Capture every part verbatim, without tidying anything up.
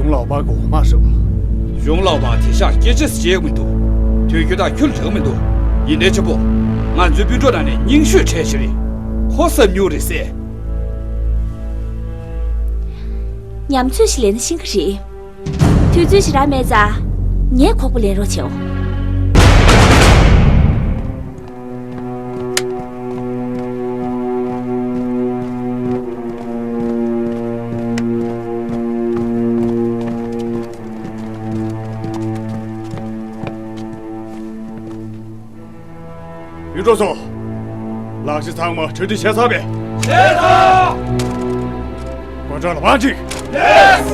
གཞུང་ལགས་པ་གོང་མ་ཧྲིལ་པོ། གཞུང་ལགས་པ་དེང་སང་སྐད་ཆ་ཟེར་ཡག་མི་འདུག་དུས་རྒྱུན་དང་ཁྱོད་ལྷག་མི་འདུག་ཡིན་ནའི་ཆེན་པོ། ང་ཚོའི་སྤུན་གྲོགས་ནང་ནས་རྙིང་ཤོས་གྲས་ཤིག་རེད། ཁོ་སེམས་ཉུང་རེད་ཟེར། ཉམས་ཚོད་ཞིག་ལེན་ན་ཤེས་ཀྱི་རེད། དུས་ཚོད་ཞེ་དྲག་མེད་ཙང་། ངས་ཁོག་པ་ལེན་རོགས་བྱེད་འོ། ཡུལ་གྲོགས་ཚོ། ལག་ཆ་ཚང་མ་གྲ་སྒྲིག་བྱས་ཚར་པས། བྱས་ཚར། དགོན་གྲྭ་ལ་བང་སྒྲིག་ལགས།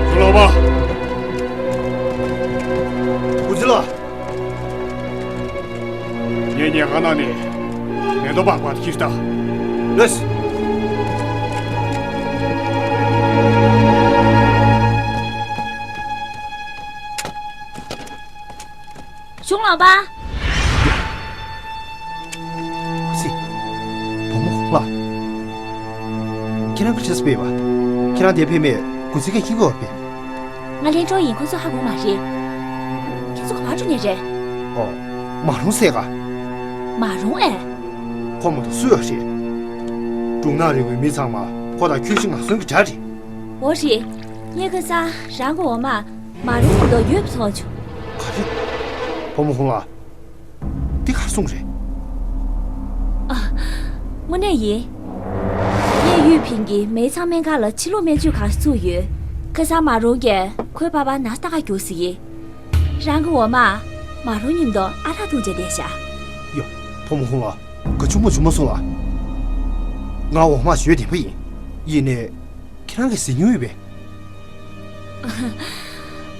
ཚུར་ལོག་པ། གུ་ཙི་ལགས། ངའི་ཉལ་ཁང་ནང་ནས་མེ་ཏོག་པགས་པ་དེ་ཁྱེར་ཤོག་དང་། ལགས། གཞུང་ལགས་པ། སི། བུ་མོ་ལགས། ཁྱེད་རང་གི་ཆེས་པས་པ། ཁྱེད་རང་དེ་ཕེབས་མེད་གུ་ཙི་གས་ཁྱི་གོ་བར་པས། ང་ལྷན་གྲོགས་ཡིན། ཁོ་ཚོ་ཧ་གོ་མ་རེད། ཁྱེད་ཚོ་ག་པར་འགྲོ་ནས་རེད། ཨོ། མ་རུང་ཟེར་ག་མ་རུང་ཨེ། ཁོ་མ་གཏོགས་སུ་ཡོད་རེད། སྒྲུང་ནག་རི་བོའི་མི་ཚང་མ་ཁོ་དང་ཁྱོད་ཤི་ང་གསོན་གྱི་དགྲ་རེད། འོ་རེད། ངས་ཁ་སང་རང་གི་འོ་མ་མ་རུང་མི་འདུག་ཡོད་པ་མཐོང་བྱུང་། ག་རེ། བུ་མོ་ཧུང་ལགས། འདི་གར་སོང་རེད། ཨ། དངོས་གནས་ཡིན། ངས་ཡུས་ཕིང་གི་མེ་ཚང་སྨན་ཁང་ལ་ཕྱི་ལོགས་སྨན་བཅོས་ཁང་ཞིག་བཙུགས་ཡོད། ཁ་སང་མ་རུང་གིས་ཁོའི་པ་ཕར་ན་ཚ་ལྟ་ག་རྒྱུགས་ཟེར་གི། རང་གི་འོ་མ་མ་རུང་མཉམ་དུ་ཨ་རག་འཐུང་བྱས་བསྡད་ཤག་ཡ། བུ་མོ་ཧུང་ལགས། ག་བྱུང་མ་བྱུང་མ་སོང་ལགས། ང་འོ་མ་ཞོ་བདེ་པོ་ཡིན། ཡིན་ནའི། ཁྱེད་རང་གིས་ཟས་མྱོང་ཡོད་པས།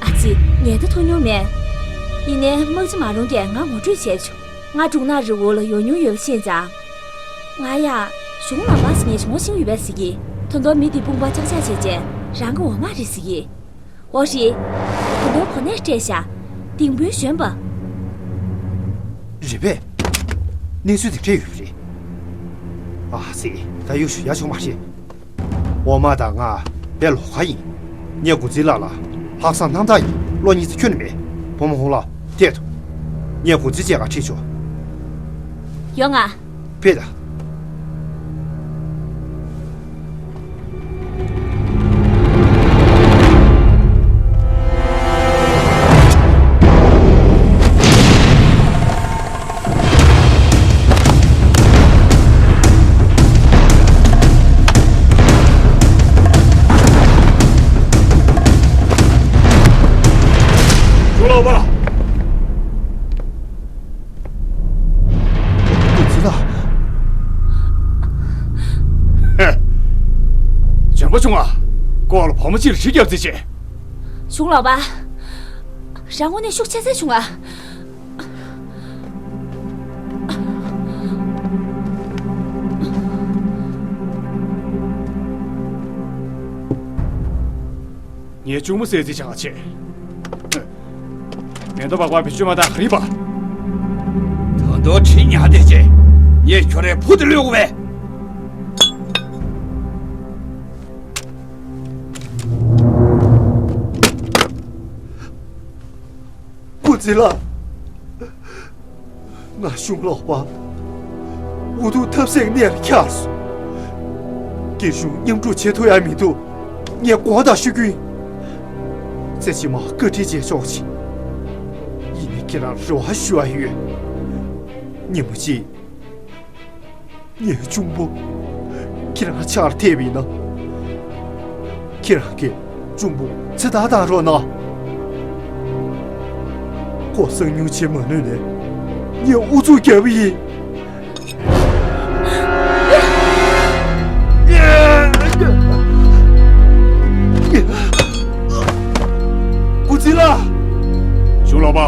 ཨ་ཙི། ངས་ད་འཐུང་མྱོང་མེད། ཡིན་ནའི་དམག་སྤྱི་མ་རུང་གིས་ང་ངོ་སྤྲོད་བྱས་བྱུང་། ང་སྒྲུང་ནག་རི་བོ་ལ་ཡོང་མྱོང་ཡོད་པ་ཤེས་ཙང་། ང་ཡ། གཞུང་ལ་མ་ཟེར་ངས་བྱུང་བ་ཤེས་ཡོད་པས་ཟེར་གི། ད་དུང་མི་དེ་དཔུང་པ་ཅག་ཅག་བྱས་རྗེས་རང་གི་འོ་མ་རེད་ཟེར་གི། འོ་རེད། ད་དུང་གོ་གནས་སྤྲད་ཤག་ལྡིང་དཔོན་གཞོན་པ། རེད་པས། གནས་ཚུལ་དེ་འདྲ་ཡོད་པ་རེད། ཨ་ཙི། ད་གཡུག་ཞུ་ཡ་ཆོག་མ་རེད། འོ་མ་དང་ང་དཔེ་ལོགས་ཀ་ཡིན། ངས་འགོ་འཛིན་ལགས་ལ་ལྷག་བསམ་རྣམ་དག་ཡིན། བློ་གཉིས་ཚེ་ཁྱོན་ནས་མེད། བུ་མོ་ཧུང་ལགས་ཕེབས་དང་། ངས་འགོ་འཛིན་བཅས་ཀ་ཁྲིད་ཆོག་ཡོང་ང་། ཕེབས་དང་། གཞུང་ལགས་པ། འགོ་འཛིན་ལགས། ཧེ། འཇོན་པོ་བྱུང་ང་། ལྐོག་ལ་བུ་མོ་གཅིག་ལ་གྲི་བརྒྱབ་རྩིས་བྱེད། གཞུང་ལགས་པ། རང་དངོས་གནས་ཤུགས་ཆེ་ས་བྱུང་ང་། ངའི་གཅུང་མོ་གསོད་རྩིས་བྱ་ག་ཆེ། མེ་ཏོག་པགས་པ་བེད་སྤྱོད་མ་བཏང་ག་རེ་ཡིན་པ། ད་དུང་ཁྲི་ཉག་དེ་ཅེ། ངས་ཁྱོད་རའི་བུ་དེ་གློད་དགོས་པས། སྐུ་ཚེ་ལགས། ང་གཞུང་ལོག་པ། འུ་ཐུག་ཐབས་ཟད་གནས་ལ་འཁྱར་སོང་། རྒྱལ་གཞུང་མཉམ་རུབ་བྱེད་ཐུབ་ཡ་མི་འདུག་ངས་དགོངས་དག་ཞུ་རྒྱུ་ཡིན། རྩེ་ཕྱི་མ་བཀའ་དྲིན་རྗེས་ཕྱོགས་ཆེ། ཡིན་ནའི་ཁྱེད་རང་རེ་བ་ཞུ་ཡ་ཡོད། ཉིན་མོ་གཅིག་ངའི་གཅུང་པོ་ཁྱེད་རང་ཕྱག་ལ་ཐེབས་པ་ཡིན་ན། ཁྱེད་རང་གིས་གཅུང་པོ་ཚེ་ཐར་བཏང་རོགས་གནང་། ཁོ་གསང་མྱུལ་བྱེད་མ་ནུས་ནས་ངས་ཨུ་ཚུགས་བརྒྱབ་པ་ཡིན། སྐུ་ཚེ་ལགས། གཞུང་ལགས་པ།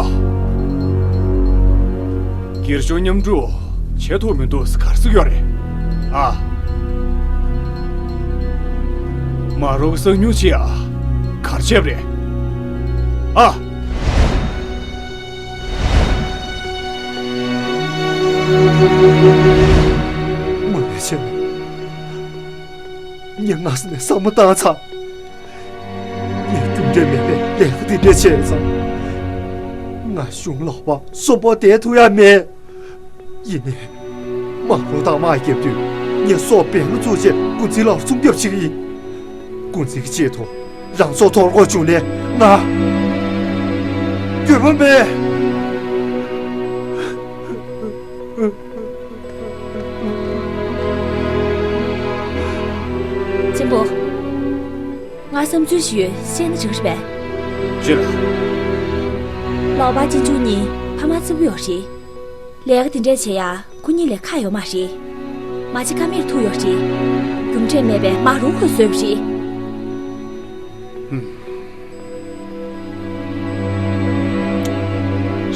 རྒྱལ་གཞུང་མཉམ་རུབ་བྱེད་ཐུབ་མི་འདུག་ཟེར་ག་རེ་ཟེར་གྱི་ཡོད་རེད། ཨ། མ་རུང་གསང་མྱུལ་བྱེད་ཡ་ག་རེ་བྱས་པ་རེད། ཨ། དངོས་གནས་བྱས་ན། ངས་སྔ་ས་ནས་བསམ་བློ་བཏང་ཚར། དེ་མེད་པའི་ལས་ཀ་དེ་འདྲ་བྱས་ཙང་། ང་གཞུང་ལག་པ་གསོན་པོ་བསྡད་ཐུབ་ཡ་མེད། ཡིན་ནའི། མ་རུངས་དང་དམག་རྒྱབ་དུས་ངས་སྲོག་འབེན་བཙུགས་བྱས་འགོ་འཛིན་ལགས་སྲུང་སྐྱོབ་བྱེད་ཀྱི་ཡིན། འགོ་འཛིན་གྱི་ཆེད་དུ་རང་སྲོག་འདོར་དགོས་བྱུང་ནའི་ང་འགྱོད་པ་མེད། གཅེན་པོ། ང་བསམ་ཚུལ་ཞིག་ཡོད། བཤད་ན་འགྲིག་གི་རེད་པས། ཤེས་ལ། ལོག་པ་གཅེན་གཅུང་གཉིས་ཕ་མ་གཅིག་པུ་ཡོད་རེད། ལས་ཀ་དེ་འདྲས་བྱེད་ཡ་ཁོ་གཉིས་ལས་ཁག་ཡོད་མ་རེད། མ་བྱེད་ཀ་མེད་ཐུག་ཡོད་རེད། རྒྱུ་འབྲས་མེད་པའི་མ་རུངས་ཁོས་བཟོས་པ་རེད། ཧུམ།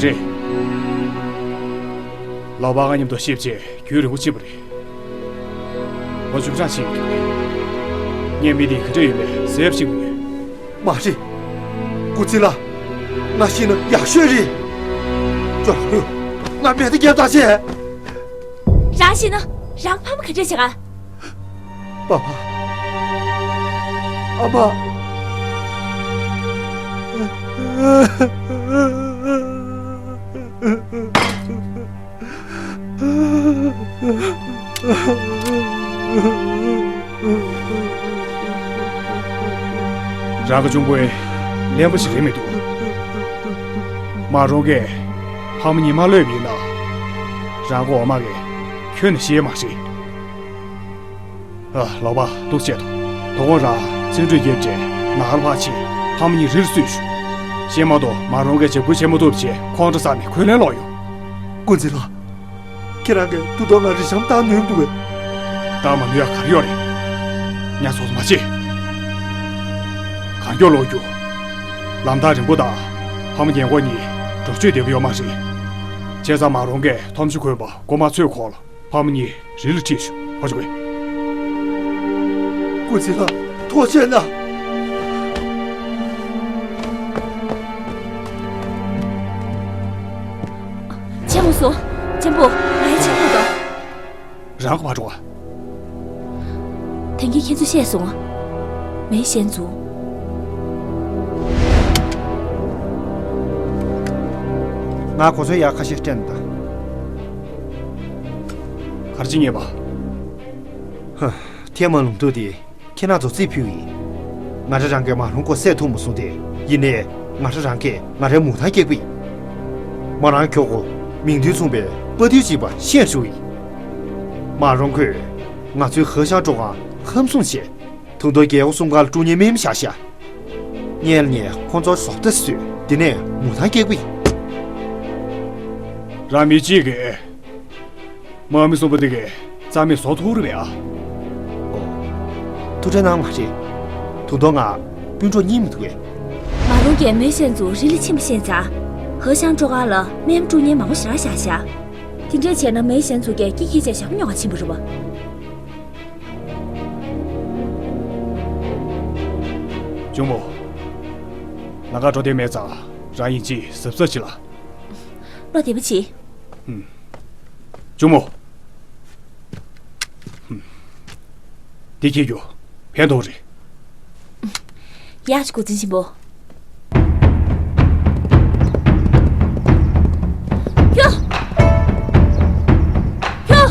རེད། ལོག་པ་ང་མཉམ་དུ་ཤེབ་བྱས་རྒྱུན་རིང་པོ་ཕྱིན་པ་རེད། ལོ་བཅུ་གྲངས་ཕྱིན་ཡོད་རེད། ངས་མི་དེ་ག་འདྲ་ཡོད་མེད་གསལ་པོ་ཤེས་ཀྱི་ཡོད། མ་རེད། འགོ་འཛིན་ལགས། ང་ཤི་ན་ཡག་ཤོས་རེད། ཅོ་ལགས། ང་མེ་མདའ་རྒྱབ་བཏང་བྱས། རང་ཤི་ན་རང་ཕ་མ་ག་འདྲས་བྱེད་ག་པ་པ། ཨ་མ། རང་གི་གཅུང་པོ་གླེན་པ་ཞིག་རེད་མི་འདུག་མ་རུངས་ཀས་ཕ་མ་གཉིས་མ་གློད་པ་ཡིན་ན། རང་གི་འོ་མ་གིས་ཁྱོན་ནས་ཤེས་མ་རེད། ཨ། ལོག་པ་འདུག་བྱས་དོ། དོ་དགོང་རང་བཙན་འགྲོས་རྒྱབ་བྱས་ནཱ་ཧར་ཕར་ཕྱིན། ཕ་མ་གཉིས་རི་ལ་བསུས་ཤོག་བཤད་མ་གཏོགས་མ་རུངས་ཀས་འཇབ་རྒོལ་བྱེད་མ་ཐུབ་བྱས་ཁོང་ཁྲོ་ཟ་ནས་ཁོ་ལན་སློག་ཡོང་། ཀུན་གཟིགས་ལགས། ཁྱེད་རང་གིས་ད་དུང་ང་རི་ལྕམ་བཏང་ནུས་འདུག་གས། བཏང་མ་ནུས་ཡ་ག་རེ་ཡོད་རེད། ཉ་ཚོགས་མ་བྱེད། གང་མགྱོགས་ལོག་རྒྱུགས། ལམ་ཐག་རིང་པོ་དང་། ཕ་མ་རྒན་གོག་གཉིས་འགྲོ་བསྐྱོད་བདེ་པོ་ཡོད་མ་རེད། བྱས་ཙང་མ་རུངས་ཀས་ཐོམ་གཞི་གོན་པ་མགོ་མ་ཚོས་གོང་ལ། ཕ་མ་གཉིས་རི་ལ་ཁྲིད་ཤོག་ཧོ་ཅི་ཀོས། ཀུན་གཟིགས་ལགས། ཐུགས་རྗེ་གནང་། ཆེན་མོ་སོ། གཅེན་པོ། ང་ཡི་ཆེན་པོ་དང་། རང་ག་པར་འགྲོ་བ། དེང་གི་ཁྱེད་ཚོ་ཤེས་སོང་། མེའི་ཞན་ཙུའུ། ང་གོ་མཚོན་ཡག་ཁ་ཤས་སྤྲད་ན་ད། ག་རེ་བྱེད་ངེས་པ། ཧ། ཐེངས་མ་ལུང་ཐུག་དེ་ཁྱེད་རང་ཚོ་རྩིས་ཕུལ་ཡིན། ང་འདྲ་རང་གིས་མ་རུངས་སྐོར་བསད་ཐུབ་མ་སོང་སྟེ། ཡིན་ནའི་ང་འདྲ་རང་གིས་ང་རའི་མུ་མཐའ་སྐྱེལ་གི་ཡིན། མོ་རང་ཁྱོ་གོ་མིང་དོན་མཚུངས་པའི་དཔའ་རྟུལ་ཅིག་པ་ཤེས་བྱུང་ཡིན། མ་རུངས་ཁོས་ང་ཚོའི་ཧེ་ཤང་ཀྲོའུ་ཁང་ཁམས་བཟུང་བྱས། ད་དུང་རྒྱལ་པོ་གསུམ་ཀ་ལ་ཀྲུའུ་ཉིན་མེམ་བཞག་ཤག་སྔོན་ལ་ངས་ཁོང་ཚོར་བཟོ་ལྟ་བཟོས། དེ་ནས་མུ་མཐའ་སྐྱེལ་གི་ཡིན། རང་མི་གཅིག་གིས། དམག་མི་གསུམ་པོ་དེ་གས་རྩ་མེད་བཟོ་ཐུབ་རེད་པས་ཨ། ཨོ། ཐུགས་ཁྲལ་གནང་མ་རེད། ད་དུང་ང་སྤུན་གྲོགས་རྙེད་མི་འདུག་གས། མ་རུངས་ཀྱིས་མེའི་ཞན་ཙུའུ་རི་ལ་ཕྱིན་པ་ཤེས་ཙང་། ཧེ་ཤང་ཀྲོའུ་ཁང་ལ་མེམ་ཀྲུའུ་ཉིན་མང་པོ་ཞེ་དྲག་བཞག་ཤག་དེ་འདྲས་བྱས་ན་མེའི་ཞན་ཙུའུ་གས་སྐྱིད་སྐྱིད་བྱས་ཞྭ་མོ་ཉོ་ག་ཕྱིན་པ་རེད་པ། གཅུང་མོ། ལམ་ཁ་འགྲོ་བདེ་མེད་ཙང་རང་ཡིན་གཅིག་གཟབ་གཟབ་བྱེད་ལ། བློ་བདེ་པོ་བྱེད། ཨུམ། གཅུང་མོ། ཨུམ། འདི་ཁྱེར་རྒྱུགས། ཕན་ཐོགས་རེད། ཡག་ཤོས་འགོ་འཛིན་ཆེན་པོ། ཁྱོ། ཁྱོ།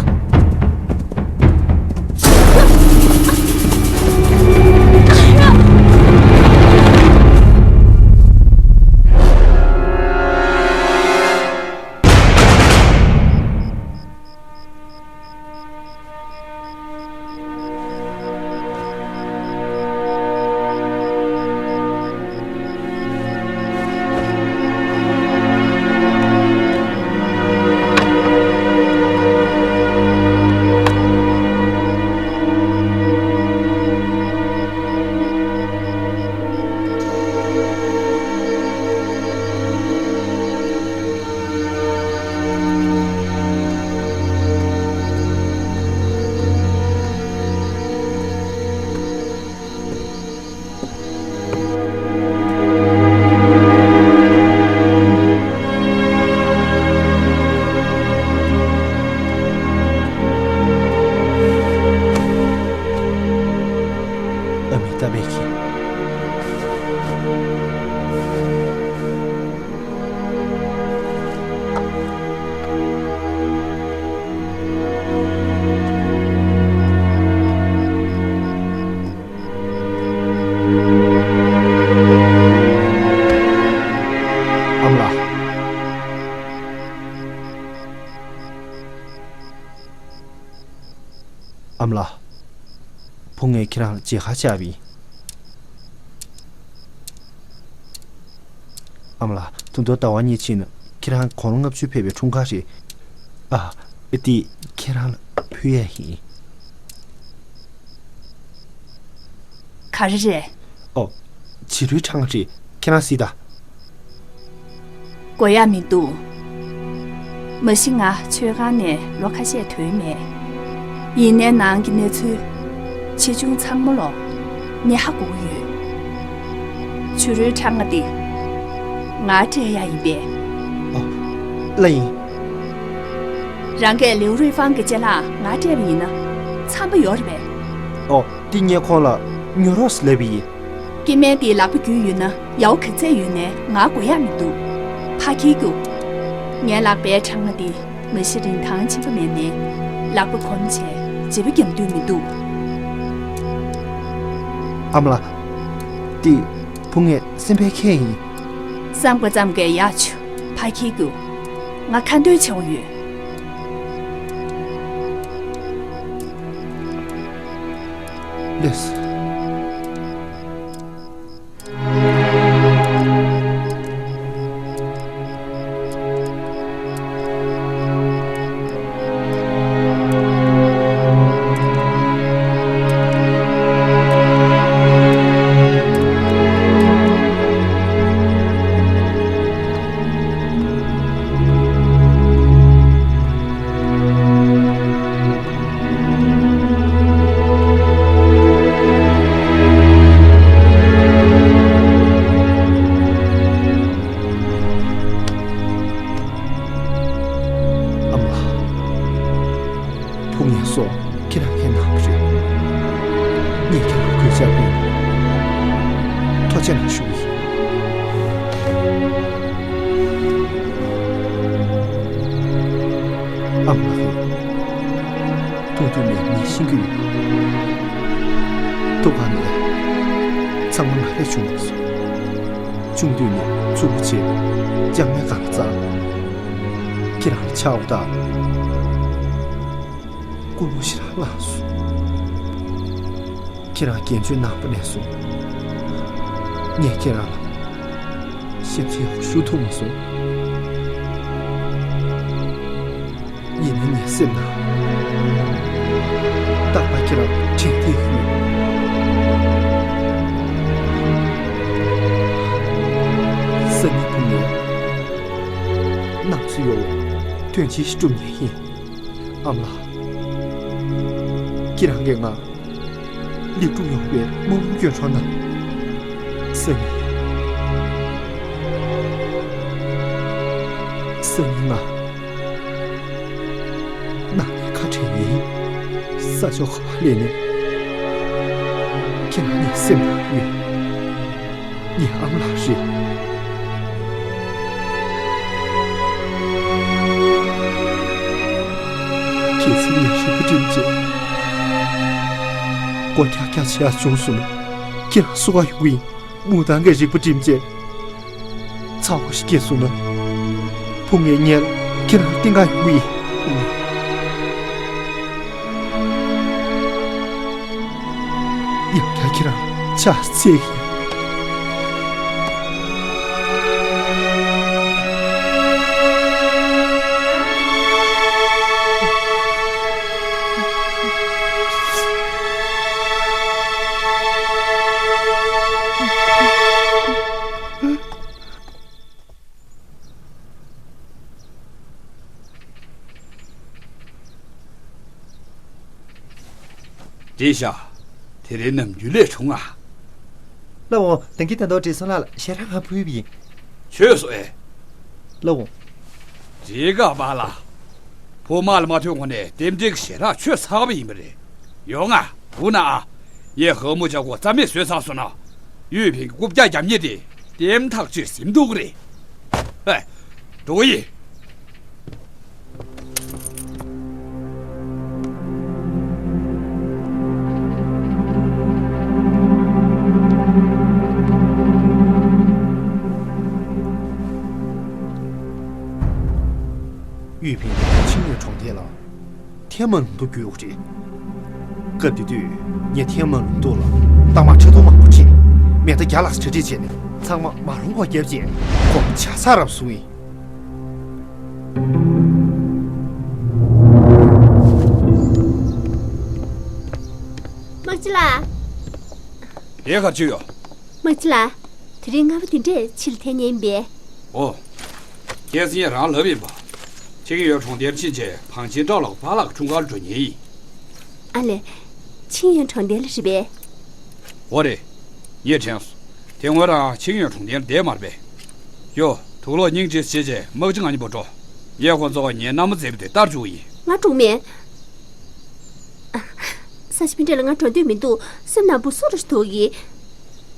ཨ་མི་ཏཱབ་ཀྱིས། བུ་ངས་ཁྱེད་རང་ལ་མཇལ་ཁ་བཅར་བ་ཡིན། ཨ་མ་ལགས། ད་དུང་ཟླ་བ་གཉིས་ཕྱིན་ན་ཁྱེད་རང་དགུང་ལོ་ལྔ་བཅུ་ཕེབས་པའི་འཁྲུངས་སྐར་རེད། ཨ། དེ་ཁྱེད་རང་ལ་ཕུལ་ཡས་ཡིན། ག་རེ་རེད། ཨོ། བྱི་རུའི་ཕྲེང་བ་རེད། ཁྱེད་རང་གཟིགས་དང་། དགོས་ཡག་མི་འདུག་མ་གཞི་ང་མཆོད་ཁང་ནས་ལོ་ཁ་ཤས་ཐོན་མེད། ཡིན་ནའི་ནང་གི་གནས་ཚུལ་ཆེ་ཆུང་ཚང་མ་ལོ་ངས་ཧ་གོ་གི་ཡོད། བྱུ་རུའི་ཕྲེང་བ་འདི་ང་སྤྲད་ཡག་ཡིན་པས། ཨོ། ལགས་ཡིན། རང་གིས་ལིའུ་རུའི་ཧྥང་གི་ཅ་ལག་ང་སྤྲད་པ་ཡིན་ན་འཚམ་པོ་ཡོད་རེད་པས། ཨོ། འདི་ངས་ཁོང་ལ་ཉོ་རོགས་ལབ་པ་ཡིན། སྐྱེ་དམན་དེའི་ལག་པ་བརྒྱུད་ཡོད་ན་ཡ་ཧུ་ག་ཚད་ཡོད་ནའི་ང་དགོས་ཡག་མི་འདུག་ཕར་འཁྱེར་རྒྱུགས། ངའི་ལག་པའི་ཕྲེང་བ་འདི་མ་གཞི་རིན་ཐང་ཆེན་པོ་མེད་ནའི་ལག་པ་གོམས་བྱས་བརྗེ་པོ་རྒྱག་འདོད་མི་འདུག་ཨ་མ་ལགས། འདི་བུ་ངའི་སེམས་པའི་ཁྱེད་ཡིན། བསམ་དགའ་ཙམ་གས་ཡག་བྱུང་། ཕར་འཁྱེར་རྒྱུགས། ང་ཁ་འདོན་བྱེད་དགོས་ཡོད། ལགས་སོ། ཨ་མ་ལགས། བུ་ངས་སོ་ཁྱེད་རང་ངའི་ནང་མི་རེད། ངས་ཁྱེད་རང་གུས་ཕྱག་འབུལ། ཐུགས་རྗེ་གནང་ཞུ་གི་ཡིན། ཨ་མ་ལགས། མཐོང་དུས་ནས་ངས་ཤེས་ཀྱི་ཡོད། ཐུགས་ཁ་ནས་ཚང་མ་ང་རས་བྱུང་བ་སོང་། ཆུང་དུས་ནས་མཚུར་ཕུ་ཆེ་ལྕང་མའི་སྒང་ལ་འཛེགས། ཁྱེད་རང་ལ་ཆགས་པ་དང་། སྐུ་ལུས་ཞེ་དྲག་བརླགས་སོང་། ཁྱེད་རང་རྒན་གཅེས་གནང་བ་ནས་བཟུང་། ངས་ཁྱེད་རང་ལ་བྱམས་བརྩེ་ཡག་པོ་ཞུ་ཐུབ་མ་སོང་། ཡིན་ནའི་ངའི་སེམས་ནང་རྟག་པར་ཁྱེད་རང་དྲན་བསྡད་ཡོད། སང་ཉིན་བུ་ངས་གནམ་མཚོ་གཡོ་བའི་དོན་ཆེན་ཞིག་སྒྲུབ་མཁན་ཡིན། ཨ་མ་ལགས། ཁྱེད་རང་གིས་ང་ལེགས་གྲུབ་ཡོང་བའི་སྨོན་ལམ་སྐྱོན་རོགས་གནང་། སང་ཉིན། སང་ཉིན་ང་ནང་ནས་ཁ་བྲལ་ཡིན། ས་ཕྱོགས་ག་པར་སླེབས་ནའི་ཁྱེད་རང་ངའི་སེམས་ནང་ཡོད། ངའི་ཨ་མ་ལགས་རེད། གལ་སྲིད་ངས་རིག་པ་བསྒྲིམས་རྗེས་སྒོ་རྒྱག་རྒྱག་བྱེད་ཡག་བྱུང་སོང་ན་ཁྱེད་རང་སུ་ག་ཡོང་གི་ཡིན། མུ་མཐའ་གི་རིག་པ་བསྒྲིམས་རྗེས་ཚ་བོ་ཞིག་སྐྱེས་སོང་ན། བུ་ངའི་མངལ་ཁྱེད་རང་གཏན་འཁེལ་ཡོང་གི་ཡིན། ཡང་བསྐྱར་ཁྱེད་རང་ཕྱག་འཚལ་གྱི་ཡིན། བཀྲ་ཤིས། དེ་རིང་ནམ་རྒྱུན་ལས་བྱུང་ང་། སློབ་དཔོན། ད་གིན་ད་དུང་བགྲེས་སོང་ལགས་ལ་ཞལ་རས་ང་ཕུལ་བ་ཡིན། ཁྱོད་སུ་ཨེ། སློབ་དཔོན། རེས་འགའ་མ་ལ། བུ་མ་ལ་མ་ཐོན་གོང་ནས་རྟེན་འབྲེལ་གྱི་ཞལ་རས་ཁྱོད་ཚར་བ་ཡིན་པ་རེད། ཡོང་ང་། འུ་ན་ཨ། ངས་ཧ་མུ་ཅ་གོ་རྩ་མེད་བཟོས་ཚར་སོང་ན། གཡུས་ཕན་གྱི་རྐུབ་བཀྱག་རྒྱབ་མཁན་དེ་ལྟད་མོ་ཐག་ཆོད་ཟིན་འདུག་གི་རེད། ཨེ། འགྲོ་གི་ཡིན། གཡུས་ཕན་གྱི་ཆིང་ཡོན་གྲོང་རྡལ་ལ་ཐེངས་མང་པོ་བརྒྱུད་ཡོད་རེད། སྐབས་དེ་དུས་ངས་ཐའེ་མན་ལུང་ཏོག་ལ་རྟགས་མ་ཁྲི་སྟོང་མང་པོ་བྲིས། མེ་མདའ་བརྒྱ་ལྷག་གྲ་སྒྲིག་བྱས་ནས་ཚང་མ་མ་རུངས་པར་བརྒྱབ་རྗེས་ཁོ་ཇག་ཚག་རབ་བཟུང་ཡིན། དམག་སྤྱི་ལགས། དེ་གར་ཅི་ཡོད། དམག་སྤྱི་ལགས། དེ་རིང་རྔ་པ་འདི་འདྲས་ཕྱིར་འཐེན་མཁན་ཡིན་པས། ཨོ། ཁྱེད་ཚོས་རང་ལབ་ཡིན་པ། ཆིང་ཡོན་གྲོང་རྡལ་ཕྱིན་རྗེས་བང་ཆེན་བཀྲ་ལ་ཕ་ལགས་འཁྲུངས་སྐར་འགྲོ་མཁན་ཡིན། ཨ་ལེ། ཆིང་ཡོན་གྲོང་རྡལ་རེད་པས། འོ་རེད། ངས་དྲན་སོང་། དེ་སྔོན་རང་ཆིང་ཡོན་གྲོང་རྡལ་བསྡད་མ་རེད་པས། ཡོ། དུག་ལོག་སྙིང་རྗེ་བྱས་རྗེས་དམག་སྤྱི་ང་གཉིས་པོ་འགྲོ། ངས་ཁོ་ཚོ་ངའི་མནའ་མ་མཛད་པ་དེ་ལྟ་རྒྱུ་ཡིན། ང་འགྲོ་མེད། ས་ཆ་ཕི་འདྲ་ལ་ང་འགྲོ་འདོད་མི་འདུག་སེམས་ནང་སྦུ་སུ་རུ་འདུག་གི།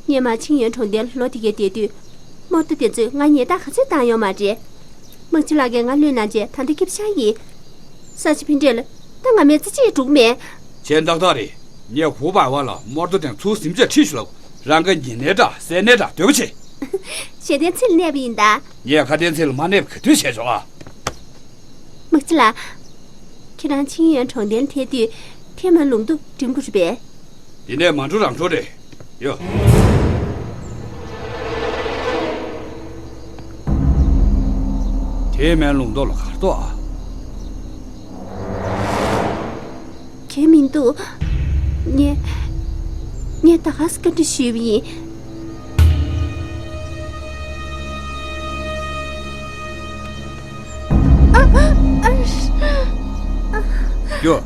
སྔོན་མ་ཆིང་ཡོན་གྲོང་རྡལ་ལོ་དེ་གའི་བསྡད་དུས། དམག་སྡེ་དེ་ཚོས་ང་ཉེས་རྡུང་ག་ཚོད་བཏང་ཡོད་མ་རེད། དམག་སྤྱི་ལགས་ཀྱིས་ང་བློས་གནང་རྗེས་ད་ལྟ་སྐྱིད་པོ་ཆགས་ཡིན། ས་ཆ་ཕི་འདྲ་ལ་ད་ང་མེད་ཚེ་ཅི་ཡང་འགྲོ་གི་མེད། ཁྱེད་ཏག་ཏག་རེད། ངས་ཧུ་པའི་ཝང་ལ་དམག་སྡེ་དེ་ཚུར་ཟིན་རྗེས་ཁྲིད་ཤོག་ལབ། རང་གི་ཉེ་གནས་འདྲ་སེ་གནས་འདྲ་སྡོད་པ་བྱེད། ཞལ་ལྡན་ཚེ་ལ་གནས་པ་ཡིན་ད། ངས་ཁ་ལྡན་ཚེ་ལ་མ་གནས་པ་ག་དུས་བྱས་ཆོག་ཨ། དམག་སྤྱི་ལགས། ཁྱེད་རང་ཆིང་ཡོན་གྲོང་རྡལ་ཐད་དུས་ཐའེ་མན་ལུང་ཏོག་འགྲིམ་དགོས་རེད་པས། འདི་ནས་མ་འགྲོ་རང་འགྲོ་རེད། ཡོ། ཐའེ་མན་ལུང་ཏོག་ལ་གར་ཏོག་ཨ། གལ་མི་འདུག་ངས། ངས་ད་ག་སེ་བཀའ་འདྲི་ཞུས་པ་ཡིན། ཨ། ཨ། ཨ། ཡོ།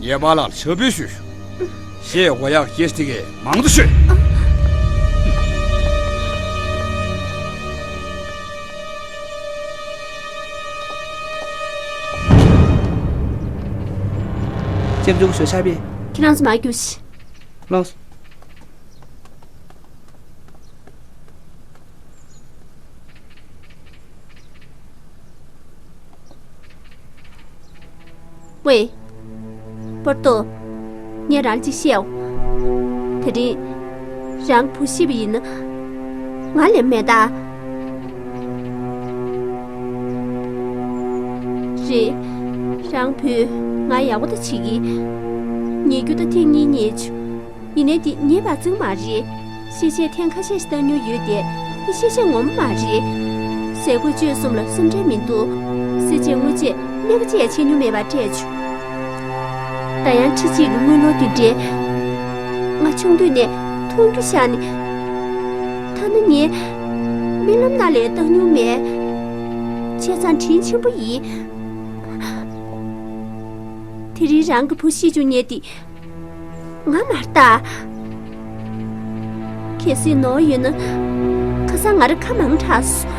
ངས་པཱ་ལགས་ལ་ཕྱག་འབུལ་ཞུས་ཤོག་ཞེས་འོ་ཡག་སྐད་ཆ་དེ་གས་མང་དུ་ཤོད། ལྕེབ་འཇུག་ཞོ་ཆ་པས། ཁྱེད་རང་ཚོ་མ་རྒྱུགས་ཤིག་ལོས། ཝེ། པོར་ཏོ། ངས་རང་ལ་ཅིག་བཤད་འོ། དེ་རིང་། རང་བུ་ཤི་བ་ཡིན་ན། ང་ལེན་མེད་ད། རེད། རང་བུས་ང་ཡག་པོ་ད་བྱེད་ཀྱི། ཉལ་རྒྱུ་ད་ཐེངས་གཉིས་ཉལ་བྱུང་། ཡིན་ནའི་འདི་ཉེས་པ་ཙིག་མ་རེད། ཤེས་བྱས་ཐེངས་ཁ་ཤས་ཤིག་བཏང་མྱོང་ཡོད་དེ། འདི་ཤེས་བྱས་ངོ་མ་མ་རེད། ཟས་གོས་སྤྱོད་གསུམ་ལ་སེམས་ཁྲལ་མི་འདུག་སེར་བྱེས་སྔོ་བྱེས་སྨན་པ་བཅས་ཡང་ཆེ་ཉུང་མེད་པར་སྤྲད་བྱུང་། ད་ཡང་ཁྲི་གཅིག་གི་དངུལ་ལོར་འདི་འདྲས། ང་ཆུང་དུས་ནས་མཐོང་རྒྱུ་བཞག་ནས། ཐ་ན་ངས་རྨི་ལམ་ནང་ལས་བཏང་མྱོང་མེད། བྱས་ཙང་དྲིན་ཆེན་པོ་ཡིན། དེ་རིང་རང་གི་བུ་ཤི་བྱུང་ཉེས་དེ། ང་མ་རེད་ད། གལ་སྲིད་ནོར་ཡོད་ན། ཁ་སང་ང་རང་ཁ་མང་དྲགས་སོང་།